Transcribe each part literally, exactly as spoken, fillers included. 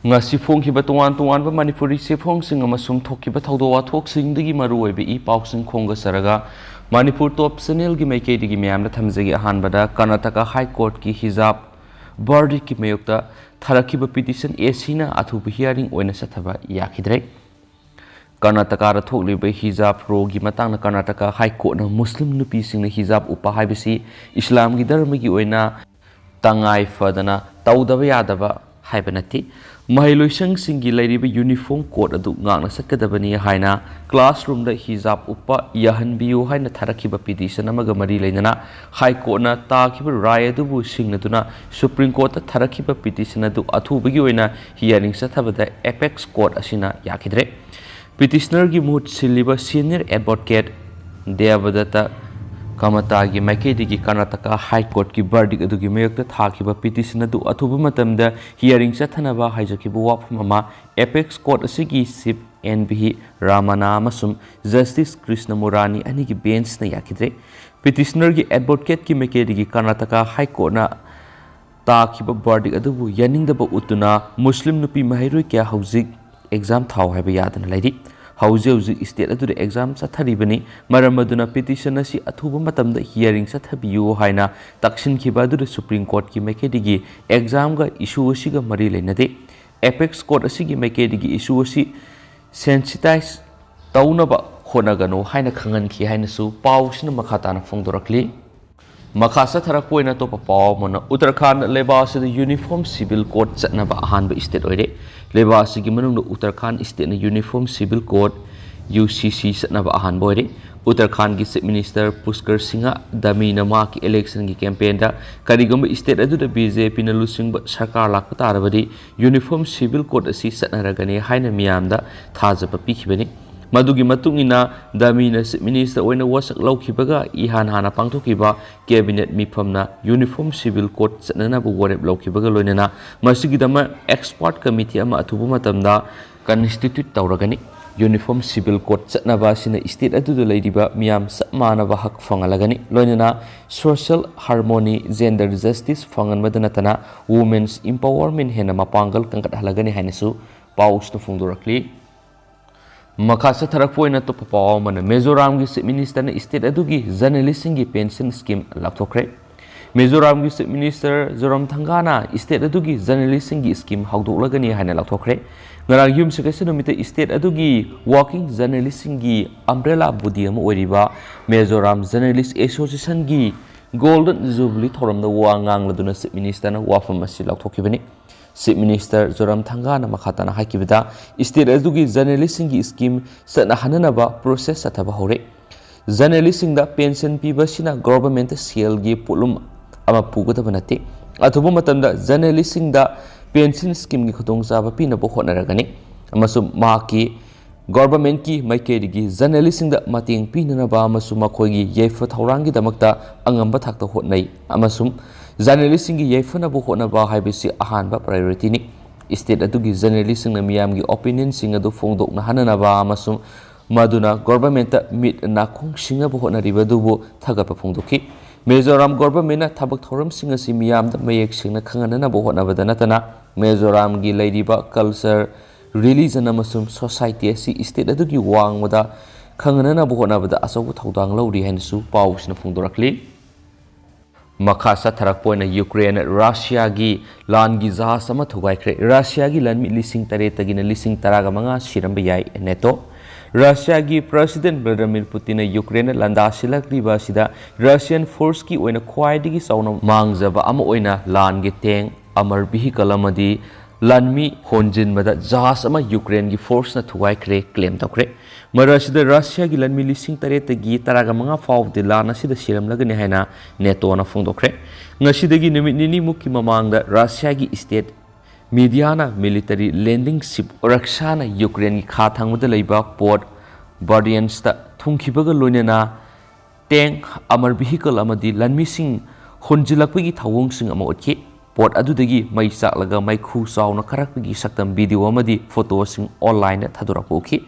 ꯉꯁꯤ ꯐꯣꯡꯈꯤꯕ ꯇꯣꯉꯥꯟ ꯇꯣꯉꯥꯟꯕ ꯃꯅꯤꯄꯨꯔꯤ ꯆꯦꯐꯣꯡꯁꯤꯡ ꯑꯃꯁꯨꯡ ꯊꯣꯛꯈꯤꯕ ꯊꯧꯗꯣꯛ ꯋꯥꯊꯣꯛꯁꯤꯡꯗꯒꯤ ꯃꯔꯨꯑꯣꯏꯕ ꯏ ꯄꯥꯎꯁꯤꯡ ꯈꯣꯝꯒꯠꯆꯔꯒ ꯃꯅꯤꯄꯨꯔ ꯇꯣꯞ ꯆꯦꯅꯦꯜꯒꯤ ꯃꯥꯏꯀꯩꯗꯒꯤ ꯃꯌꯥꯝꯗ ꯊꯝꯖꯒꯦ꯫ ꯑꯍꯥꯟꯕꯗ ꯀꯔꯅꯥꯇꯀꯥ ꯍꯥꯏ ꯀꯣꯔꯠꯀꯤ ꯍꯤꯖꯥꯕ ꯕꯔꯗꯤꯛꯀꯤ ꯃꯥꯌꯣꯛꯇ ꯊꯥꯔꯛꯈꯤꯕ ꯄꯤꯇꯤꯁꯟ ꯑꯦꯁꯤꯅ ꯑꯊꯨꯕ ꯍꯤꯌꯥꯔꯤꯡ ꯑꯣꯏꯅ ꯆꯠꯊꯕ ꯌꯥꯈꯤꯗ꯭ꯔꯦ꯫ ꯀꯔꯅꯥꯇꯀꯥꯗ ꯊꯣꯛꯂꯤꯕ ꯍꯤꯖꯥꯕ ꯔꯣꯒꯤ ꯃꯇꯥꯡꯗ ꯀꯔꯅꯥꯇꯀꯥ ꯍꯥꯏ ꯀꯣꯔꯠꯅ ꯃꯨꯁꯂꯤꯝ ꯅꯨꯄꯤꯁꯤꯡꯅ ꯍꯤꯖꯥꯕ ꯎꯞꯄ ꯍꯥꯏꯕꯁꯤ ꯏꯁꯂꯥꯝꯒꯤ ꯙꯔꯃꯒꯤ ꯑꯣꯏꯅ ꯇꯉꯥꯏ ꯐꯗꯅ ꯇꯧꯗꯕ ꯌꯥꯗꯕ ꯍꯥꯏꯕ ꯅꯠꯇꯦ꯫ ꯃꯍꯩꯂꯣꯏꯁꯪꯁꯤꯡꯒꯤ ꯂꯩꯔꯤꯕ ꯌꯨꯅꯤꯐꯣꯔꯝ ꯀꯣꯗ ꯑꯗꯨ ꯉꯥꯛꯅ ꯆꯠꯀꯗꯕꯅꯤ ꯍꯥꯏꯅ ꯀ꯭ꯂꯥꯁꯔꯨꯝꯗ ꯍꯤꯖꯥꯕ ꯎꯞꯄ ꯌꯥꯍꯟꯕꯤꯌꯨ ꯍꯥꯏꯅ ꯊꯥꯔꯛꯈꯤꯕ ꯄꯤꯇꯤꯁꯟ ꯑꯃꯒ ꯃꯔꯤ ꯂꯩꯅꯅ ꯍꯥꯏ ꯀꯣꯔꯠꯅ ꯇꯥꯈꯤꯕ ꯔꯥꯏ ꯑꯗꯨꯕꯨ ꯁꯤꯡꯅꯗꯨꯅ ꯁꯨꯄ꯭ꯔꯤꯝ ꯀꯣꯔꯠꯇ ꯊꯥꯔꯛꯈꯤꯕ ꯄꯤꯇꯤꯁꯟ ꯑꯗꯨ ꯑꯊꯨꯕꯒꯤ ꯑꯣꯏꯅ ꯍꯤꯌꯥꯔꯤꯡ ꯆꯠꯊꯕꯗ ꯑꯦꯄꯦꯛꯁ ꯀꯣꯔꯠ ꯑꯁꯤꯅ ꯌꯥꯈꯤꯗ꯭ꯔꯦ꯫ ꯄꯤꯇꯤꯁꯅꯔꯒꯤ ꯃꯍꯨꯠ ꯁꯤꯜꯂꯤꯕ ꯁꯦꯅꯤꯌꯔ ꯑꯦꯗꯚꯣꯀꯦꯠ ꯗꯦꯕꯗꯠꯇ ꯀꯃꯇꯥꯒꯤ ꯃꯥꯏꯀꯩꯗꯒꯤ ꯀꯔꯅꯥꯇꯀꯥ ꯍꯥꯏ ꯀꯣꯔꯠꯀꯤ ꯕꯔꯗꯤꯛ ꯑꯗꯨꯒꯤ ꯃꯥꯌꯣꯛꯇ ꯊꯥꯈꯤꯕ ꯄꯤꯇꯤꯁꯟ ꯑꯗꯨ ꯑꯊꯨꯕ ꯃꯇꯝꯗ ꯍꯤꯌꯥꯔꯤꯡ ꯆꯠꯊꯅꯕ ꯍꯥꯏꯖꯈꯤꯕ ꯋꯥꯐꯝ ꯑꯃ ꯑꯦꯄꯦꯛꯁ ꯀꯣꯔꯠ ꯑꯁꯤꯒꯤ ꯆꯤꯐ ꯑꯦꯟ ꯚꯤ ꯔꯥꯃꯅꯥ ꯑꯃꯁꯨꯡ ꯖꯁꯇꯤꯁ ꯀ꯭ꯔꯤꯁꯅ ꯃꯨꯔꯥꯅꯤ ꯑꯅꯤꯒꯤ ꯕꯦꯟꯆꯅ ꯌꯥꯈꯤꯗ꯭ꯔꯦ꯫ ꯄꯤꯇꯤꯁꯅꯔꯒꯤ ꯑꯦꯗꯚꯣꯀꯦꯠꯀꯤ ꯃꯥꯏꯀꯩꯗꯒꯤ ꯀꯔꯅꯥꯇꯀꯥ ꯍꯥꯏ ꯀꯣꯔꯠꯅ ꯇꯥꯈꯤꯕ ꯕꯔꯗꯤꯛ ꯑꯗꯨꯕꯨ ꯌꯥꯅꯤꯡꯗꯕ ꯎꯠꯇꯨꯅ ꯃꯨꯁꯂꯤꯝ ꯅꯨꯄꯤ ꯃꯍꯩꯔꯣꯏ ꯀꯌꯥ ꯍꯧꯖꯤꯛ ꯑꯦꯛꯖꯥꯝ ꯊꯥꯎ ꯍꯥꯏꯕ ꯌꯥꯗꯅ ꯂꯩꯔꯤ꯫ ꯍꯧꯖꯤꯛ ꯍꯧꯖꯤꯛ ꯁ꯭ꯇꯦꯠ ꯑꯗꯨꯗ ꯑꯦꯛꯖꯥꯝ ꯆꯠꯊꯔꯤꯕꯅꯤ꯫ ꯃꯔꯝ ꯑꯗꯨꯅ ꯄꯤꯇꯤꯁꯟ ꯑꯁꯤ ꯑꯊꯨꯕ ꯃꯇꯝꯗ ꯍꯤꯌꯥꯔꯤꯡ ꯆꯠꯊꯕꯤꯌꯨ ꯍꯥꯏꯅ ꯇꯛꯁꯤꯟꯈꯤꯕ ꯑꯗꯨꯗ ꯁꯨꯄ꯭ꯔꯤꯝ ꯀꯣꯔꯠꯀꯤ ꯃꯥꯏꯀꯩꯗꯒꯤ ꯑꯦꯛꯖꯥꯝꯒ ꯏꯁꯨ ꯑꯁꯤꯒ ꯃꯔꯤ ꯂꯩꯅꯗꯦ꯫ ꯑꯦꯄꯦꯛꯁ ꯀꯣꯔꯠ ꯑꯁꯤꯒꯤ ꯃꯥꯏꯀꯩꯗꯒꯤ ꯏꯁꯨ ꯑꯁꯤ ꯁꯦꯟꯁꯤꯇꯥꯏꯖ ꯇꯧꯅꯕ ꯍꯣꯠꯅꯒꯅꯨ ꯍꯥꯏꯅ ꯈꯪꯍꯟꯈꯤ ꯍꯥꯏꯅꯁꯨ ꯄꯥꯎꯁꯤꯅ ꯃꯈꯥ ꯇꯥꯅ ꯐꯣꯡꯗꯣꯔꯛꯂꯤ꯫ ꯃꯈꯥ ꯆꯠꯊꯔꯛꯄ ꯑꯣꯏꯅ ꯑꯇꯣꯞꯄ ꯄꯥꯎ ꯑꯃꯅ, ꯎꯠꯇꯔꯈꯥꯟꯗ ꯂꯩꯕꯥꯛ ꯑꯁꯤꯗ ꯌꯨꯅꯤꯐꯣꯔꯝ ꯁꯤꯚꯤꯜ ꯀꯣꯗ ꯆꯠꯅꯕ ꯑꯍꯥꯟꯕ ꯁ꯭ꯇꯦꯠ ꯑꯣꯏꯔꯦ꯫ ꯂꯩꯕꯥꯛ ꯑꯁꯤꯒꯤ ꯃꯅꯨꯡꯗ Uttarakhand ꯁ꯭ꯇꯦꯠꯅ uniform civil code, U ꯁꯤ ꯁꯤ, ꯆꯠꯅꯕ ꯑꯍꯥꯟꯕ ꯑꯣꯏꯔꯦ꯫ ꯎꯠꯇꯔꯈꯥꯟꯗꯒꯤ ꯆꯤꯐ ꯃꯤꯅꯤꯁꯇꯔ ꯄꯨꯁꯀꯔ ꯁꯤꯡꯍ ꯗꯃꯤꯅ ꯃꯍꯥꯛꯀꯤ ꯏꯂꯦꯛꯁꯟꯒꯤ ꯀꯦꯝꯄꯦꯟꯗ ꯀꯔꯤꯒꯨꯝꯕ ꯁ꯭ꯇꯦꯠ ꯑꯗꯨꯗ ꯕꯤ ꯖꯦ ꯄꯤꯅ ꯂꯨꯆꯤꯡꯕ ꯁꯔꯀꯥꯔ ꯂꯥꯛꯄ ꯇꯥꯔꯕꯗꯤ ꯌꯨꯅꯤꯐꯣꯔꯝ ꯁꯤꯚꯤꯜ ꯀꯣꯗ ꯑꯁꯤ ꯆꯠꯅꯔꯒꯅꯤ ꯍꯥꯏꯅ ꯃꯤꯌꯥꯝꯗ ꯊꯥꯖꯕ ꯄꯤꯈꯤꯕꯅꯤ꯫ ꯃꯗꯨꯒꯤ ꯃꯇꯨꯡ ꯏꯟꯅ ꯗꯃꯤꯅ ꯆꯤꯐ ꯃꯤꯅꯤꯁꯇꯔ ꯑꯣꯏꯅ ꯋꯥꯁꯛ ꯂꯧꯈꯤꯕꯒ ꯏꯍꯥꯟ ꯍꯥꯟꯅ ꯄꯥꯡꯊꯣꯛꯈꯤꯕ ꯀꯦꯕꯤꯅꯦꯠ ꯃꯤꯐꯝꯅ ꯌꯨꯅꯤꯐꯣꯔꯝ ꯁꯤꯚꯤꯜ ꯀꯣꯗ ꯆꯠꯅꯅꯕ ꯋꯥꯔꯦꯞ ꯂꯧꯈꯤꯕꯒ ꯂꯣꯏꯅꯅ ꯃꯁꯤꯒꯤꯗꯃꯛ ꯑꯦꯛꯁꯄꯔꯠ ꯀꯃꯤꯇꯤ ꯑꯃ ꯑꯊꯨꯕ ꯃꯇꯝꯗ ꯀꯟꯁꯇꯤꯇ꯭ꯌꯨꯠ ꯇꯧꯔꯒꯅꯤ꯫ Uniform Civil Code ꯆꯠꯅꯕ ꯑꯁꯤꯅ state ꯑꯗꯨꯗ ꯂꯩꯔꯤꯕ ꯃꯤꯌꯥꯝ ꯆꯞ ꯃꯥꯟꯅꯕ ꯍꯛ ꯐꯪꯍꯜꯂꯒꯅꯤ꯫ ꯂꯣꯏꯅꯅ social harmony, gender justice ꯐꯪꯍꯟꯕꯗ ꯅꯠꯇꯅ women's empowerment ꯍꯦꯟꯅ ꯃꯄꯥꯡꯒꯜ ꯀꯟꯈꯠꯍꯜꯂꯒꯅꯤ ꯍꯥꯏꯅꯁꯨ ꯄꯥꯎꯁꯤꯗ ꯐꯣꯡꯗꯣꯔꯛꯂꯤ꯫ ꯃꯈꯥ ꯆꯠꯊꯔꯛꯄ ꯑꯣꯏꯅ ꯑꯇꯣꯞꯄ ꯄꯥꯎ ꯑꯃꯅ, ꯃꯤꯖꯣꯔꯥꯝꯒꯤ Chief Ministerꯅ state ꯑꯗꯨꯒꯤ journalistꯁꯤꯡꯒꯤ pension scheme ꯂꯥꯎꯊꯣꯛꯈ꯭ꯔꯦ꯫ ꯃꯤꯖꯣꯔꯥꯝꯒꯤ Chief Minister ꯖꯣꯔꯥꯝꯊꯪꯒꯥꯅ state ꯑꯗꯨꯒꯤ journalistꯁꯤꯡꯒꯤ scheme ꯍꯧꯗꯣꯛꯂꯒꯅꯤ ꯍꯥꯏꯅ ꯂꯥꯎꯊꯣꯛꯈ꯭ꯔꯦ꯫ ꯉꯔꯥꯡ ꯌꯨꯝꯁꯀꯩꯁ ꯅꯨꯃꯤꯠꯇ state ꯑꯗꯨꯒꯤ working journalistꯁꯤꯡꯒꯤ umbrella body ꯑꯃ ꯑꯣꯏꯔꯤꯕ Mizoram Journalist Associationꯒꯤ Golden Jubilee ꯊꯧꯔꯝꯗ ꯋꯥ ꯉꯥꯡꯂꯗꯨꯅ Chief Ministerꯅ ꯋꯥꯐꯝ ꯑꯁꯤ ꯂꯥꯎꯊꯣꯛꯈꯤꯕꯅꯤ꯫ Chief Minister ꯖꯣꯔꯥꯝꯊꯪꯒꯥꯅ ꯃꯈꯥ ꯇꯥꯅ ꯍꯥꯏꯈꯤꯕꯗ, state ꯑꯗꯨꯒꯤ journalistꯁꯤꯡꯒꯤ scheme ꯆꯠꯅꯍꯟꯅꯅꯕ process ꯆꯠꯊꯕ ꯍꯧꯔꯦ꯫ Journalistꯁꯤꯡꯗ pension ꯄꯤꯕꯁꯤꯅ governmentꯇ ꯁꯦꯜꯒꯤ ꯄꯣꯠꯂꯨꯝ ꯑꯃ ꯄꯨꯒꯗꯕ ꯅꯠꯇꯦ꯫ ꯑꯊꯨꯕ ꯃꯇꯝꯗ journalistꯁꯤꯡꯗ pension schemeꯒꯤ ꯈꯨꯗꯣꯡꯆꯥꯕ ꯄꯤꯅꯕ ꯍꯣꯠꯅꯔꯒꯅꯤ ꯑꯃꯁꯨꯡ ꯃꯍꯥꯛꯀꯤ governmentꯀꯤ ꯃꯥꯏꯀꯩꯗꯒꯤ journalistꯁꯤꯡꯗ ꯃꯇꯦꯡ ꯄꯤꯅꯅꯕ ꯑꯃꯁꯨꯡ ꯃꯈꯣꯏꯒꯤ ꯌꯥꯏꯐ ꯊꯧꯔꯥꯡꯒꯤꯗꯃꯛꯇ ꯑꯉꯝꯕ ꯊꯥꯛꯇ ꯍꯣꯠꯅꯩ ꯑꯃꯁꯨꯡ journalistꯁꯤꯡꯒꯤ ꯌꯥꯏꯐꯅꯕ ꯍꯣꯠꯅꯕ ꯍꯥꯏꯕꯁꯤ ꯑꯍꯥꯟꯕ priorityꯅꯤ꯫ State ꯑꯗꯨꯒꯤ journalistꯁꯤꯡꯅ ꯃꯤꯌꯥꯝꯒꯤ opinionꯁꯤꯡ ꯑꯗꯨ ꯐꯣꯡꯗꯣꯛꯅꯍꯟꯅꯅꯕ ꯑꯃꯁꯨꯡ ꯃꯗꯨꯅ governmentꯇ ꯃꯤꯠ ꯅꯥꯀꯣꯡ ꯁꯤꯡꯅꯕ ꯍꯣꯠꯅꯔꯤꯕ ꯑꯗꯨꯕꯨ ꯊꯥꯒꯠꯄ ꯐꯣꯡꯗꯣꯛꯈꯤ꯫ ꯃꯤꯖꯣꯔꯥꯝ governmentꯅ ꯊꯕꯛ ꯊꯧꯔꯝꯁꯤꯡ ꯑꯁꯤ ꯃꯤꯌꯥꯝꯗ ꯃꯌꯦꯛ ꯁꯦꯡꯅ ꯈꯪꯍꯟꯅꯅꯕ ꯍꯣꯠꯅꯕꯗ ꯅꯠꯇꯅ, ꯃꯤꯖꯣꯔꯥꯝꯒꯤ ꯂꯩꯔꯤꯕ culture, religion ꯑꯃꯁꯨꯡ society ꯑꯁꯤ state ꯑꯗꯨꯒꯤ ꯋꯥꯡꯃꯗ ꯈꯪꯍꯟꯅꯅꯕ ꯍꯣꯠꯅꯕꯗ ꯑꯆꯧꯕ ꯊꯧꯗꯥꯡ ꯂꯧꯔꯤ ꯍꯥꯏꯅꯁꯨ ꯄꯥꯎꯁꯤꯅ ꯐꯣꯡꯗꯣꯔꯛꯂꯤ꯫ ꯃꯈꯥ ꯆꯠꯊꯔꯛꯄ ꯑꯣꯏꯅ ꯌꯨꯀ꯭ꯔꯦꯟ ꯔꯁꯤꯌꯥꯒꯤ ꯂꯥꯟꯒꯤ ꯖꯍꯥꯖ ꯑꯃ ꯊꯨꯒꯥꯏꯈ꯭ꯔꯦ꯫ ꯔꯁꯤꯌꯥꯒꯤ ꯂꯥꯟꯃꯤ ꯂꯤꯁꯤꯡ ꯇꯔꯦꯠꯇꯒꯤꯅ ꯂꯤꯁꯤꯡ ꯇꯔꯥꯒ ꯃꯉꯥ ꯁꯤꯔꯝꯕ ꯌꯥꯏ, ꯅꯦꯇꯣ꯫ ꯔꯁꯤꯌꯥꯒꯤ President Vladimir Putinꯅ ꯌꯨꯀ꯭ꯔꯦꯟꯗ ꯂꯥꯟꯗꯥꯁꯤꯜꯂꯛꯂꯤꯕ ꯑꯁꯤꯗ Russian forceꯀꯤ ꯑꯣꯏꯅ ꯈ꯭ꯋꯥꯏꯗꯒꯤ ꯆꯥꯎꯅ ꯃꯥꯡꯖꯕ ꯑꯃ ꯑꯣꯏꯅ ꯂꯥꯟꯒꯤ tank, armor vehicle ꯑꯃꯗꯤ ꯂꯥꯟꯃꯤ ꯍꯣꯟꯖꯤꯟꯕꯗ ꯖꯍꯥꯖ ꯑꯃ ꯌꯨꯀ꯭ꯔꯦꯟꯒꯤ forceꯅ ꯊꯨꯒꯥꯏꯈ꯭ꯔꯦ claim ꯇꯧꯈ꯭ꯔꯦ꯫ ꯃꯔꯛ ꯑꯁꯤꯗ ꯔꯁꯤꯌꯥꯒꯤ ꯂꯥꯟꯃꯤ ꯂꯤꯁꯤꯡ ꯇꯔꯦꯠꯇꯒꯤ ꯇꯔꯥꯒ ꯃꯉꯥ ꯐꯥꯎꯕꯗꯤ ꯂꯥꯟ ꯑꯁꯤꯗ ꯁꯤꯔꯝꯂꯒꯅꯤ ꯍꯥꯏꯅ ꯅꯦꯇꯣꯅ ꯐꯣꯡꯗꯣꯛꯈ꯭ꯔꯦ꯫ ꯉꯁꯤꯗꯒꯤ ꯅꯨꯃꯤꯠ ꯅꯤꯅꯤꯃꯨꯛꯀꯤ ꯃꯃꯥꯡꯗ ꯔꯁꯤꯌꯥꯒꯤ state mediaꯅ military landing ship ꯔꯁꯤꯌꯥꯅ ꯌꯨꯀ꯭ꯔꯦꯟꯒꯤ ꯈꯥ ꯊꯪꯕꯗ ꯂꯩꯕ Port Berdyanskꯇ ꯊꯨꯡꯈꯤꯕꯒ ꯂꯣꯏꯅꯅ tank, armor vehicle ꯑꯃꯗꯤ ꯂꯥꯟꯃꯤꯁꯤꯡ ꯍꯣꯟꯖꯤꯜꯂꯛꯄꯒꯤ ꯊꯧꯑꯣꯡꯁꯤꯡ ꯑꯃ ꯎꯠꯈꯤ꯫ Port ꯑꯗꯨꯗꯒꯤ ꯃꯩ ꯆꯥꯛꯂꯒ ꯃꯩꯈꯨ ꯆꯥꯎꯅ ꯀꯥꯔꯛꯄꯒꯤ ꯁꯛꯇꯝ video ꯑꯃꯗꯤ photoꯁꯤꯡ online ꯊꯥꯗꯣꯔꯛꯄ ꯎꯈꯤ꯫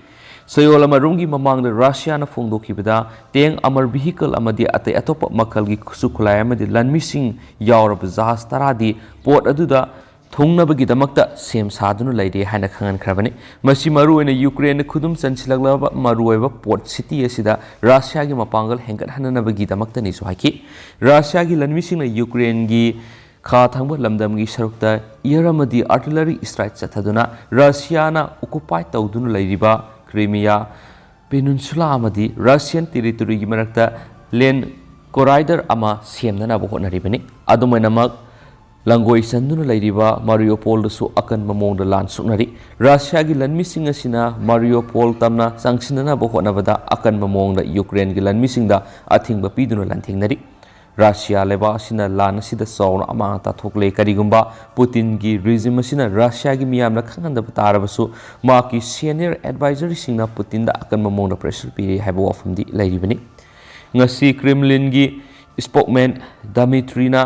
ꯆꯌꯣꯜ ꯑꯃꯔꯣꯝꯒꯤ ꯃꯃꯥꯡꯗ ꯔꯁꯤꯌꯥꯅ ꯐꯣꯡꯗꯣꯛꯈꯤꯕꯗ, ꯇꯦꯡ, ꯑꯃꯔ ꯚꯤꯍꯤꯀꯜ ꯑꯃꯗꯤ ꯑꯇꯩ ꯑꯇꯣꯞꯄ ꯃꯈꯜꯒꯤ ꯈꯨꯠꯁꯨ ꯈꯨꯠꯂꯥꯏ ꯑꯃꯗꯤ ꯂꯥꯟꯃꯤꯁꯤꯡ ꯌꯥꯎꯔꯕ ꯖꯍꯥꯖ ꯇꯔꯥꯗꯤ ꯄꯣꯔꯠ ꯑꯗꯨꯗ ꯊꯨꯡꯅꯕꯒꯤꯗꯃꯛꯇ ꯁꯦꯝ ꯁꯥꯗꯨꯅ ꯂꯩꯔꯦ ꯍꯥꯏꯅ ꯈꯪꯍꯟꯈ꯭ꯔꯕꯅꯤ꯫ ꯃꯁꯤ ꯃꯔꯨꯑꯣꯏꯅ ꯌꯨꯀ꯭ꯔꯦꯟꯅ ꯈꯨꯗꯨꯝ ꯆꯟꯁꯤꯜꯂꯛꯂꯕ ꯃꯔꯨꯑꯣꯏꯕ ꯄꯣꯔꯠ ꯁꯤꯇꯤ ꯑꯁꯤꯗ ꯔꯁꯤꯌꯥꯒꯤ ꯃꯄꯥꯡꯒꯜ ꯍꯦꯟꯒꯠꯍꯟꯅꯅꯕꯒꯤꯗꯃꯛꯇꯅꯤꯁꯨ ꯍꯥꯏꯈꯤ꯫ ꯔꯁꯤꯌꯥꯒꯤ ꯂꯥꯟꯃꯤꯁꯤꯡꯅ ꯌꯨꯀ꯭ꯔꯦꯟꯒꯤ ꯈꯥ ꯊꯪꯕ ꯂꯝꯗꯝꯒꯤ ꯁꯔꯨꯛꯇ ꯏꯌꯔ ꯑꯃꯗꯤ ꯑꯥꯔꯇꯤꯂꯔꯤ ꯏꯁꯇ꯭ꯔꯥꯏꯛ ꯆꯠꯊꯗꯨꯅ ꯔꯁꯤꯌꯥꯅ ꯑꯣꯀꯨꯄꯥꯏ ꯇꯧꯗꯨꯅ ꯂꯩꯔꯤꯕ ꯀ꯭ꯔꯤꯃꯤꯌꯥ ꯄꯦꯅꯤꯟꯁꯨꯂꯥ ꯑꯃꯗꯤ ꯔꯁꯤꯌꯟ ꯇꯦꯔꯤꯇꯣꯔꯤꯒꯤ ꯃꯔꯛꯇ ꯂꯦꯟ ꯀꯣꯔꯥꯏꯗꯔ ꯑꯃ ꯁꯦꯝꯅꯅꯕ ꯍꯣꯠꯅꯔꯤꯕꯅꯤ꯫ ꯑꯗꯨꯃꯥꯏꯅꯃꯛ, ꯂꯪꯒꯣꯏ ꯆꯟꯗꯨꯅ ꯂꯩꯔꯤꯕ ꯃꯥꯔꯤꯌꯣꯄꯣꯜꯗꯁꯨ ꯑꯀꯟꯕ ꯃꯑꯣꯡꯗ ꯂꯥꯟ ꯁꯣꯛꯅꯔꯤ꯫ ꯔꯁꯤꯌꯥꯒꯤ ꯂꯥꯟꯃꯤꯁꯤꯡ ꯑꯁꯤꯅ ꯃꯥꯔꯤꯌꯣꯄꯣꯜ ꯇꯝꯅ ꯆꯪꯁꯤꯟꯅꯅꯕ ꯍꯣꯠꯅꯕꯗ ꯑꯀꯟꯕ ꯃꯑꯣꯡꯗ ꯌꯨꯀ꯭ꯔꯦꯟꯒꯤ ꯂꯥꯟꯃꯤꯁꯤꯡꯗ ꯑꯊꯤꯡꯕ ꯄꯤꯗꯨꯅ ꯂꯥꯟꯊꯦꯡꯅꯔꯤ꯫ ꯔꯁꯤꯌꯥ ꯂꯩꯕꯥꯛ ꯑꯁꯤꯅ ꯂꯥꯟ ꯑꯁꯤꯗ ꯆꯥꯎꯅ ꯑꯃꯥꯡ ꯑꯇꯥ ꯊꯣꯛꯂꯦ꯫ ꯀꯔꯤꯒꯨꯝꯕ ꯄꯨꯇꯤꯟꯒꯤ ꯔꯤꯖꯤꯝ ꯑꯁꯤꯅ ꯔꯁꯤꯌꯥꯒꯤ ꯃꯤꯌꯥꯝꯅ ꯈꯪꯍꯟꯗꯕ ꯇꯥꯔꯕꯁꯨ, ꯃꯍꯥꯛꯀꯤ ꯁꯦꯅꯤꯌꯔ ꯑꯦꯗꯚꯥꯏꯖꯔꯁꯤꯡꯅ ꯄꯨꯇꯤꯟꯗ ꯑꯀꯟꯕ ꯃꯑꯣꯡꯗ ꯄ꯭ꯔꯦꯁꯔ ꯄꯤꯔꯤ ꯍꯥꯏꯕ ꯋꯥꯐꯝꯗꯤ ꯂꯩꯔꯤꯕꯅꯤ꯫ ꯉꯁꯤ ꯀ꯭ꯔꯦꯝꯂꯤꯟꯒꯤ ꯁ꯭ꯄꯣꯛꯃꯦꯟ ꯗꯃꯤꯇ꯭ꯔꯤꯅ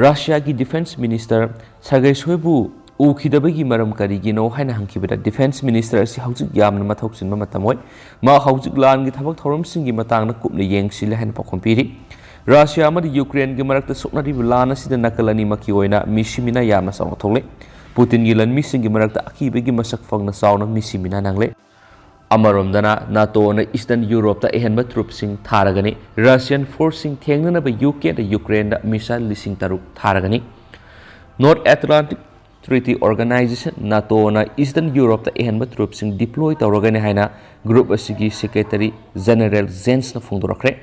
ꯔꯁꯤꯌꯥꯒꯤ ꯗꯤꯐꯦꯟꯁ ꯃꯤꯅꯤꯁꯇꯔ ꯁꯔꯒꯦ ꯁꯣꯏꯕꯨ ꯎꯈꯤꯗꯕꯒꯤ ꯃꯔꯝ ꯀꯔꯤꯒꯤꯅꯣ ꯍꯥꯏꯅ ꯍꯪꯈꯤꯕꯗ, ꯗꯤꯐꯦꯟꯁ ꯃꯤꯅꯤꯁꯇꯔ ꯑꯁꯤ ꯍꯧꯖꯤꯛ ꯌꯥꯝꯅ ꯃꯊꯧ ꯆꯤꯟꯕ ꯃꯇꯝ ꯑꯣꯏ꯫ ꯃꯍꯥꯛ ꯍꯧꯖꯤꯛ ꯂꯥꯟꯒꯤ ꯊꯕꯛ ꯊꯧꯔꯝꯁꯤꯡꯒꯤ ꯃꯇꯥꯡꯗ ꯀꯨꯞꯅ ꯌꯦꯡꯁꯤꯜꯂꯦ ꯍꯥꯏꯅ ꯄꯥꯎꯈꯨꯝ ꯄꯤꯔꯤ꯫ ꯔꯁꯤꯌꯥ ꯑꯃꯗꯤ ꯌꯨꯀ꯭ꯔꯦꯟꯒꯤ ꯃꯔꯛꯇ ꯁꯣꯛꯅꯔꯤꯕ ꯂꯥꯟ ꯑꯁꯤꯗ ꯅꯥꯀꯜ ꯑꯅꯤꯃꯛꯀꯤ ꯑꯣꯏꯅ ꯃꯤꯁꯤꯃꯤꯅ ꯌꯥꯝꯅ ꯆꯥꯎꯅ ꯊꯣꯛꯂꯦ꯫ ꯄꯨꯇꯤꯟꯒꯤ ꯂꯥꯟꯃꯤꯁꯤꯡꯒꯤ ꯃꯔꯛꯇ ꯑꯀꯤꯕꯒꯤ ꯃꯁꯛ ꯐꯪꯅ ꯆꯥꯎꯅ ꯃꯤꯁꯤꯃꯤꯅ ꯅꯪꯂꯦ꯫ ꯑꯃꯔꯣꯝꯗꯅ, ꯅꯥꯇꯣꯅ ꯏꯁꯇꯔꯟ ꯌꯨꯔꯣꯞꯇ ꯑꯍꯦꯟꯕ ꯇ꯭ꯔꯨꯞꯁꯤꯡ ꯊꯥꯔꯒꯅꯤ꯫ ꯔꯁꯤꯌꯟ ꯐꯣꯔꯁꯁꯤꯡ ꯊꯦꯡꯅꯅꯕ ꯌꯨ ꯀꯦꯗ ꯌꯨꯀ꯭ꯔꯦꯟꯗ ꯃꯤꯁꯥꯏꯜ ꯂꯤꯁꯤꯡ ꯇꯔꯨꯛ ꯊꯥꯔꯒꯅꯤ꯫ ꯅꯣꯔꯠ ꯑꯦꯠꯂꯥꯟꯇꯤꯛ ꯇ꯭ꯔꯤꯇꯤ ꯑꯣꯔꯒꯅꯥꯏꯖꯦꯁꯟ, ꯅꯥꯇꯣꯅ ꯏꯁꯇꯔꯟ ꯌꯨꯔꯣꯞꯇ ꯑꯍꯦꯟꯕ ꯇ꯭ꯔꯨꯞꯁꯤꯡ ꯗꯤꯄ꯭ꯂꯣꯏ ꯇꯧꯔꯒꯅꯤ ꯍꯥꯏꯅ ꯒ꯭ꯔꯨꯞ ꯑꯁꯤꯒꯤ ꯁꯦꯀ꯭ꯔꯦꯇꯔꯤ ꯖꯦꯅꯔꯦꯜ ꯖꯦꯟꯁꯅ ꯐꯣꯡꯗꯣꯔꯛꯈ꯭ꯔꯦ꯫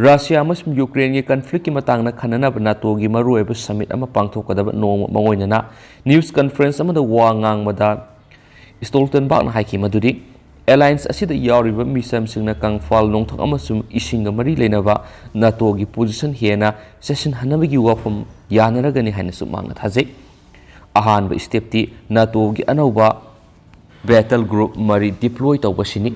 ꯔꯁꯤꯌꯥ ꯑꯃꯁꯨꯡ ꯌꯨꯀ꯭ꯔꯦꯟꯒꯤ ꯀꯟꯐ꯭ꯂꯤꯛꯀꯤ ꯃꯇꯥꯡꯗ ꯈꯟꯅꯅꯕ ꯅꯥꯇꯣꯒꯤ ꯃꯔꯨꯑꯣꯏꯕ ꯁꯃꯤꯠ ꯑꯃ ꯄꯥꯡꯊꯣꯛꯀꯗꯕ ꯅꯣꯡꯃ ꯃꯥꯡꯑꯣꯏꯅꯅ ꯅ꯭ꯌꯨꯁ ꯀꯟꯐꯔꯦꯟꯁ ꯑꯃꯗ ꯋꯥ ꯉꯥꯡꯕꯗ ꯁ꯭ꯇꯣꯜꯇꯟꯕꯥꯛꯅ ꯍꯥꯏꯈꯤ ꯃꯗꯨꯗꯤ, ꯑꯦꯂꯥꯏꯟꯁ ꯑꯁꯤꯗ ꯌꯥꯎꯔꯤꯕ ꯃꯤꯆꯝꯁꯤꯡꯅ ꯀꯪꯐꯥꯜ ꯅꯣꯡꯊꯛ ꯑꯃꯁꯨꯡ ꯏꯁꯤꯡꯒ ꯃꯔꯤ ꯂꯩꯅꯕ ꯅꯥꯇꯣꯒꯤ ꯄꯣꯖꯤꯁꯟ ꯍꯦꯟꯅ ꯆꯦꯠꯁꯤꯟꯍꯟꯅꯕꯒꯤ ꯋꯥꯐꯝ ꯌꯥꯅꯔꯒꯅꯤ ꯍꯥꯏꯅꯁꯨ ꯃꯍꯥꯛꯅ ꯊꯥꯖꯩ꯫ ꯑꯍꯥꯟꯕ ꯁ꯭ꯇꯦꯞꯇꯤ ꯅꯥꯇꯣꯒꯤ ꯑꯅꯧꯕ ꯕꯦꯇꯜ ꯒ꯭ꯔꯨꯞ ꯃꯔꯤ ꯗꯤꯄ꯭ꯂꯣꯏ ꯇꯧꯕꯁꯤꯅꯤ꯫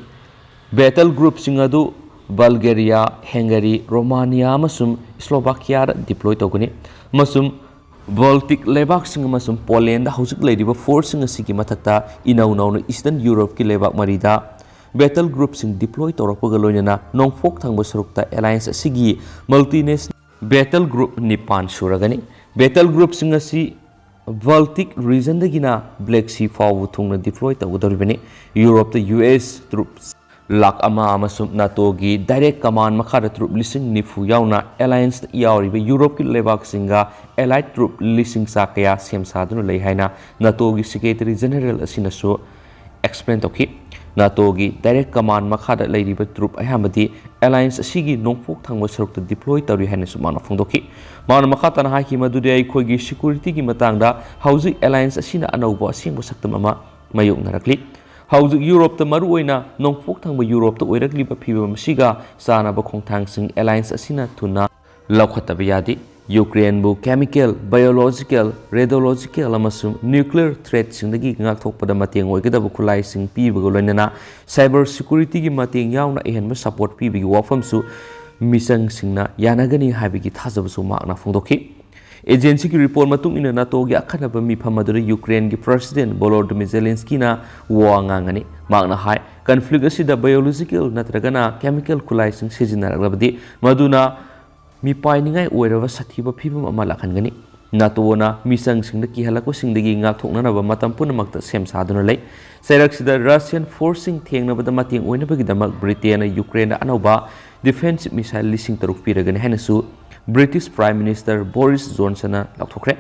ꯕꯦꯇꯜ ꯒ꯭ꯔꯨꯞꯁꯤꯡ ꯑꯗꯨ ꯕꯜꯒꯦꯔꯤꯌꯥ, ꯍꯦꯡꯒꯔꯤ, ꯔꯣꯃꯥꯅꯤꯌꯥ ꯑꯃꯁꯨꯡ ꯁ꯭ꯂꯣꯚꯥꯀꯤꯌꯥꯗ ꯗꯤꯄ꯭ꯂꯣꯏ ꯇꯧꯒꯅꯤ, ꯑꯃꯁꯨꯡ ꯕꯜꯇꯤꯛ ꯂꯩꯕꯥꯛꯁꯤꯡ ꯑꯃꯁꯨꯡ ꯄꯣꯂꯦꯟꯗ ꯍꯧꯖꯤꯛ ꯂꯩꯔꯤꯕ ꯐꯣꯔꯁꯁꯤꯡ ꯑꯁꯤꯒꯤ ꯃꯊꯛꯇ ꯏꯅꯧ ꯅꯧꯅ ꯏꯁꯇꯔꯟ ꯌꯨꯔꯣꯞꯀꯤ ꯂꯩꯕꯥꯛ ꯃꯔꯤꯗ battle groupꯁꯤꯡ deploy ꯇꯧꯔꯛꯄꯒ ꯂꯣꯏꯅꯅ ꯅꯣꯡꯄꯣꯛ ꯊꯪꯕ ꯁꯔꯨꯛꯇ alliance ꯑꯁꯤꯒꯤ multinational battle group ꯅꯤꯄꯥꯟ ꯁꯨꯔꯒꯅꯤ꯫ Battle groupꯁꯤꯡ ꯑꯁꯤ Baltic regionꯗꯒꯤꯅ Black Sea ꯐꯥꯎꯕ ꯊꯨꯡꯅ deploy ꯇꯧꯒꯗꯧꯔꯤꯕꯅꯤ꯫ ꯌꯨꯔꯣꯞꯇ U S troops lakh ꯑꯃ ꯑꯃꯁꯨꯡ NATOꯒꯤ direct command ꯃꯈꯥꯗ troop ꯂꯤꯁꯤꯡ ꯅꯤꯐꯨ ꯌꯥꯎꯅ allianceꯇ ꯌꯥꯎꯔꯤꯕ ꯌꯨꯔꯣꯞꯀꯤ ꯂꯩꯕꯥꯛꯁꯤꯡꯒ allied troop ꯂꯤꯁꯤꯡ ꯆꯥ ꯀꯌꯥ ꯁꯦꯝ ꯁꯥꯗꯨꯅ ꯂꯩ ꯍꯥꯏꯅ NATOꯒꯤ Secretary General ꯑꯁꯤꯅꯁꯨ explain ꯇꯧꯈꯤ꯫ NATOꯒꯤ direct command ꯃꯈꯥꯗ ꯂꯩꯔꯤꯕ troop ꯑꯌꯥꯝꯕꯗꯤ alliance ꯑꯁꯤꯒꯤ ꯅꯣꯡꯄꯣꯛ ꯊꯪꯕ ꯁꯔꯨꯛꯇ deploy ꯇꯧꯔꯤ ꯍꯥꯏꯅꯁꯨ ꯃꯥꯅ ꯐꯣꯡꯗꯣꯛꯈꯤ꯫ ꯃꯥꯅ ꯃꯈꯥ ꯇꯥꯅ ꯍꯥꯏꯈꯤ ꯃꯗꯨꯗꯤ ꯑꯩꯈꯣꯏꯒꯤ securityꯒꯤ ꯃꯇꯥꯡꯗ ꯍꯧꯖꯤꯛ alliance ꯑꯁꯤꯅ ꯑꯅꯧꯕ ꯑꯁꯦꯡꯕ ꯁꯛꯇꯝ ꯑꯃ ꯃꯥꯌꯣꯛꯅꯔꯛꯂꯤ꯫ ꯍꯧꯖꯤꯛ ꯌꯨꯔꯣꯞꯇ, ꯃꯔꯨꯑꯣꯏꯅ ꯅꯣꯡꯄꯣꯛ ꯊꯪꯕ ꯌꯨꯔꯣꯞꯇ ꯑꯣꯏꯔꯛꯂꯤꯕ ꯐꯤꯕꯝ ꯑꯁꯤꯒ ꯆꯥꯅꯕ ꯈꯣꯡꯊꯥꯡꯁꯤꯡ alliance ꯑꯁꯤꯅ ꯊꯨꯅ ꯂꯧꯈꯠꯇꯕ ꯌꯥꯗꯦ꯫ ꯌꯨꯀ꯭ꯔꯦꯟꯕꯨ chemical, biological, radiological ꯑꯃꯁꯨꯡ nuclear threatꯁꯤꯡꯗꯒꯤ ꯉꯥꯛꯊꯣꯛꯄꯗ ꯃꯇꯦꯡ ꯑꯣꯏꯒꯗꯕ ꯈꯨꯠꯂꯥꯏꯁꯤꯡ ꯄꯤꯕꯒ ꯂꯣꯏꯅꯅ cyber securityꯒꯤ ꯃꯇꯦꯡ ꯌꯥꯎꯅ ꯑꯍꯦꯟꯕ support ꯄꯤꯕꯒꯤ ꯋꯥꯐꯝꯁꯨ ꯃꯤꯆꯪꯁꯤꯡꯅ ꯌꯥꯅꯒꯅꯤ ꯍꯥꯏꯕꯒꯤ ꯊꯥꯖꯕꯁꯨ ꯃꯍꯥꯛꯅ ꯐꯣꯡꯗꯣꯛꯈꯤ꯫ Agencyꯒꯤ report ꯃꯇꯨꯡ ꯏꯟꯅ NATOꯒꯤ ꯑꯈꯟꯅꯕ ꯃꯤꯐꯝ ꯑꯗꯨꯗ ꯌꯨꯀ꯭ꯔꯦꯟꯒꯤ President Volodymyr Zelenskyꯅ ꯋꯥ ꯉꯥꯡꯒꯅꯤ꯫ ꯃꯍꯥꯛꯅ ꯍꯥꯏ, conflict ꯑꯁꯤꯗ biological ꯅꯠꯇ꯭ꯔꯒꯅ chemical ꯈꯨꯠꯂꯥꯏꯁꯤꯡ ꯁꯤꯖꯤꯟꯅꯔꯛꯂꯕꯗꯤ ꯃꯗꯨꯅ ꯃꯤꯄꯥꯏꯅꯤꯡꯉꯥꯏ ꯑꯣꯏꯔꯕ ꯁꯥꯊꯤꯕ ꯐꯤꯕꯝ ꯑꯃ ꯂꯥꯛꯍꯟꯒꯅꯤ꯫ NATOꯅ ꯃꯤꯆꯪꯁꯤꯡꯗ ꯀꯤꯍꯜꯂꯛꯄꯁꯤꯡꯗꯒꯤ ꯉꯥꯛꯊꯣꯛꯅꯅꯕ ꯃꯇꯝ ꯄꯨꯝꯅꯃꯛꯇ ꯁꯦꯝ ꯁꯥꯗꯨꯅ ꯂꯩ꯫ ꯆꯩꯔꯛꯁꯤꯗ Russian forceꯁꯤꯡ ꯊꯦꯡꯅꯕꯗ ꯃꯇꯦꯡ ꯑꯣꯏꯅꯕꯒꯤꯗꯃꯛ ꯕ꯭ꯔꯤꯇꯦꯟꯅ ꯌꯨꯀ꯭ꯔꯦꯟꯗ ꯑꯅꯧꯕ defensive missile ꯂꯤꯁꯤꯡ ꯇꯔꯨꯛ ꯄꯤꯔꯒꯅꯤ ꯍꯥꯏꯅꯁꯨ British Prime Minister Boris Johnsonꯅ ꯂꯥꯎꯊꯣꯛꯈ꯭ꯔꯦ꯫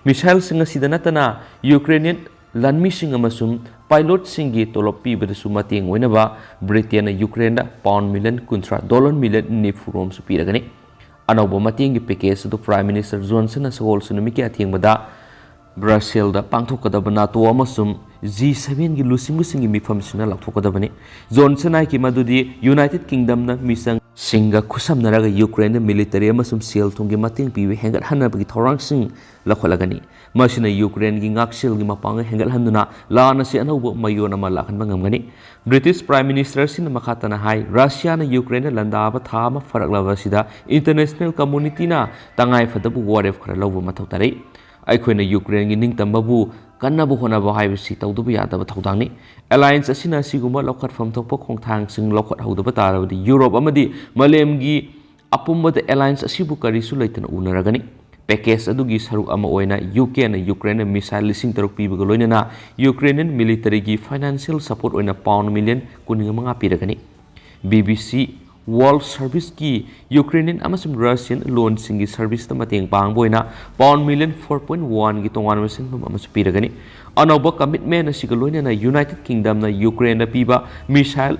Missileꯁꯤꯡ ꯑꯁꯤꯗ ꯅꯠꯇꯅ Ukrainian ꯂꯥꯟꯃꯤꯁꯤꯡ ꯑꯃꯁꯨꯡ pilotꯁꯤꯡꯒꯤ ꯇꯣꯂꯣꯞ ꯄꯤꯕꯗꯁꯨ ꯃꯇꯦꯡ ꯑꯣꯏꯅꯕ ꯕ꯭ꯔꯤꯇꯦꯟꯅ ꯌꯨꯀ꯭ꯔꯦꯟꯗ pound million ꯀꯨꯟꯊ꯭ꯔꯥ, dollar million ꯅꯤꯐꯨ ꯔꯣꯝꯁꯨ ꯄꯤꯔꯒꯅꯤ꯫ ꯑꯅꯧꯕ ꯃꯇꯦꯡꯒꯤ package ꯑꯗꯨ Prime Minister Johnsonꯅ ꯁꯒꯣꯜꯁꯦꯟ ꯅꯨꯃꯤꯠꯀꯤ ꯑꯊꯦꯡꯕꯗ Brusselsꯗ ꯄꯥꯡꯊꯣꯛꯀꯗꯕ NATO ꯑꯃꯁꯨꯡ G sevenꯒꯤ ꯂꯨꯆꯤꯡꯕꯁꯤꯡꯒꯤ ꯃꯤꯐꯝꯁꯤꯡꯅ ꯂꯥꯎꯊꯣꯛꯀꯗꯕꯅꯤ꯫ Johnson ꯍꯥꯏꯈꯤ ꯃꯗꯨꯗꯤ United Kingdomꯅ ꯃꯤꯆꯪꯁꯤꯡꯒ ꯈꯨꯠꯁꯝꯅꯔꯒ ꯌꯨꯀ꯭ꯔꯦꯟꯗ military ꯑꯃꯁꯨꯡ ꯁꯦꯜ ꯊꯨꯝꯒꯤ ꯃꯇꯦꯡ ꯄꯤꯕ ꯍꯦꯟꯒꯠꯍꯟꯅꯕꯒꯤ ꯊꯧꯔꯥꯡꯁꯤꯡ ꯂꯧꯈꯠꯂꯒꯅꯤ꯫ ꯃꯁꯤꯅ ꯌꯨꯀ꯭ꯔꯦꯟꯒꯤ ꯉꯥꯛꯁꯦꯜꯒꯤ ꯃꯄꯥꯡꯒꯜ ꯍꯦꯟꯒꯠꯍꯟꯗꯨꯅ ꯂꯥꯟ ꯑꯁꯤ ꯑꯅꯧꯕ ꯃꯌꯣꯟ ꯑꯃ ꯂꯥꯛꯍꯟꯕ ꯉꯝꯒꯅꯤ꯫ British Prime Ministerꯁꯤꯅ ꯃꯈꯥ ꯇꯥꯅ ꯍꯥꯏ, Russiaꯅ ꯌꯨꯀ꯭ꯔꯦꯟꯗ ꯂꯥꯟꯗꯥꯕ ꯊꯥ ꯑꯃ ꯐꯥꯔꯛꯂꯕ ꯑꯁꯤꯗ international communityꯅ ꯇꯉꯥꯏꯐꯗꯕ ꯋꯥꯔꯦꯞ ꯈꯔ ꯂꯧꯕ ꯃꯊꯧ ꯇꯥꯔꯛꯏ꯫ ꯑꯩꯈꯣꯏꯅ ꯌꯨꯀ꯭ꯔꯦꯟꯒꯤ ꯅꯤꯡꯇꯝꯕꯕꯨ ꯀꯟꯅꯕ ꯍꯣꯠꯅꯕ ꯍꯥꯏꯕꯁꯤ ꯇꯧꯗꯕ ꯌꯥꯗꯕ ꯊꯧꯗꯥꯡꯅꯤ꯫ ꯑꯦꯂꯥꯏꯟꯁ ꯑꯁꯤꯅ ꯑꯁꯤꯒꯨꯝꯕ ꯂꯧꯈꯠꯐꯝ ꯊꯣꯛꯄ ꯈꯣꯡꯊꯥꯡꯁꯤꯡ ꯂꯧꯈꯠꯍꯧꯗꯕ ꯇꯥꯔꯕꯗꯤ ꯌꯨꯔꯣꯞ ꯑꯃꯗꯤ ꯃꯥꯂꯦꯝꯒꯤ ꯑꯄꯨꯝꯕꯗ ꯑꯦꯂꯥꯏꯟꯁ ꯑꯁꯤꯕꯨ ꯀꯔꯤꯁꯨ ꯂꯩꯇꯅ ꯎꯅꯔꯒꯅꯤ꯫ ꯄꯦꯀꯦꯖ ꯑꯗꯨꯒꯤ ꯁꯔꯨꯛ ꯑꯃ ꯑꯣꯏꯅ ꯌꯨ ꯀꯦꯅ ꯌꯨꯀ꯭ꯔꯦꯟꯗ ꯃꯤꯁꯥꯏꯜ ꯂꯤꯁꯤꯡ ꯇꯔꯨꯛ ꯄꯤꯕꯒ ꯂꯣꯏꯅꯅ ꯌꯨꯀ꯭ꯔꯦꯅꯤꯌꯟ ꯃꯤꯂꯤꯇꯔꯤꯒꯤ ꯐꯥꯏꯅꯥꯟꯁꯤꯌꯦꯜ ꯁꯄꯣꯔꯠ ꯑꯣꯏꯅ ꯄꯥꯎꯟ ꯃꯤꯂꯤꯌꯟ ꯀꯨꯟꯃꯉꯥ ꯄꯤꯔꯒꯅꯤ꯫ ꯕꯤ ꯕꯤ ꯁꯤ ꯋꯥꯔꯜꯗ ꯁꯔꯚꯤꯁꯀꯤ ꯌꯨꯀ꯭ꯔꯦꯅꯤꯌꯟ ꯑꯃꯁꯨꯡ ꯔꯁꯤꯌꯟ ꯂꯣꯟꯁꯤꯡꯒꯤ ꯁꯔꯚꯤꯁꯇ ꯃꯇꯦꯡ ꯄꯥꯡꯕ ꯑꯣꯏꯅ ꯄꯥꯎꯟ ꯃꯤꯂꯤꯌꯟ ꯐꯣꯔ ꯄꯣꯏꯟ ꯋꯥꯟꯒꯤ ꯇꯣꯉꯥꯟꯕ ꯁꯦꯟꯐꯝ ꯑꯃꯁꯨ ꯄꯤꯔꯒꯅꯤ꯫ ꯑꯅꯧꯕ ꯀꯃꯤꯠꯃꯦꯟ ꯑꯁꯤꯒ ꯂꯣꯏꯅꯅ ꯌꯨꯅꯥꯏꯇꯦꯗ ꯀꯤꯡꯗꯝꯅ ꯌꯨꯀ꯭ꯔꯦꯟꯗ ꯄꯤꯕ ꯃꯤꯁꯥꯏꯜ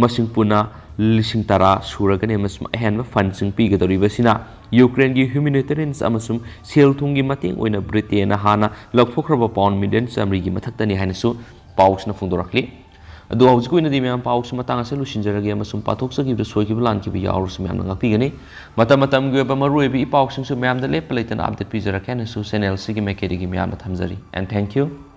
ꯃꯁꯤꯡ ꯄꯨꯟꯅ ꯂꯤꯁꯤꯡ ꯇꯔꯥ ꯁꯨꯔꯒꯅꯤ ꯑꯃꯁꯨꯡ ꯑꯍꯦꯟꯕ ꯐꯟꯁꯤꯡ ꯄꯤꯒꯗꯧꯔꯤꯕ ꯑꯁꯤꯅ ꯌꯨꯀ꯭ꯔꯦꯟꯒꯤ ꯍ꯭ꯌꯨꯃꯦꯅꯤꯇꯦꯔꯤꯌꯟꯁ ꯑꯃꯁꯨꯡ ꯁꯦꯜ ꯊꯨꯝꯒꯤ ꯃꯇꯦꯡ ꯑꯣꯏꯅ ꯕ꯭ꯔꯤꯇꯦꯟꯅ ꯍꯥꯟꯅ ꯂꯧꯊꯣꯛꯈ꯭ꯔꯕ ꯄꯥꯎꯟ ꯃꯤꯂꯤꯌꯟ ꯆꯥꯃꯔꯤꯒꯤ ꯃꯊꯛꯇꯅꯤ ꯍꯥꯏꯅꯁꯨ ꯄꯥꯎꯁꯤꯅ ꯐꯣꯡꯗꯣꯔꯛꯂꯤ꯫ ꯑꯗꯨ ꯍꯧꯖꯤꯛꯀꯤ ꯑꯣꯏꯅꯗꯤ ꯃꯌꯥꯝ ꯄꯥꯎꯁꯤ ꯃꯇꯥꯡ ꯑꯁꯤꯗ ꯂꯣꯏꯁꯤꯟꯖꯔꯒꯦ ꯑꯃꯁꯨꯡ ꯄꯥꯊꯣꯛꯆꯈꯤꯕꯗ ꯁꯣꯏꯈꯤꯕ ꯂꯥꯟꯈꯤꯕ ꯌꯥꯎꯔꯁꯨ ꯃꯌꯥꯝꯅ ꯉꯥꯛꯄꯤꯒꯅꯤ꯫ ꯃꯇꯝ ꯃꯇꯝꯒꯤ ꯑꯣꯏꯕ ꯃꯔꯨꯑꯣꯏꯕ ꯏ ꯄꯥꯎꯁꯤꯡꯁꯨ ꯃꯌꯥꯝꯗ ꯂꯦꯞꯄ ꯂꯩꯇꯅ ꯑꯞꯗꯦꯠ ꯄꯤꯖꯔꯛꯀꯦ ꯍꯥꯏꯅꯁꯨ ꯆꯦꯅꯦꯜꯁꯤꯒꯤ ꯃꯥꯏꯀꯩꯗꯒꯤ ꯃꯌꯥꯝꯗ ꯊꯝꯖꯔꯤ꯫ And thank you.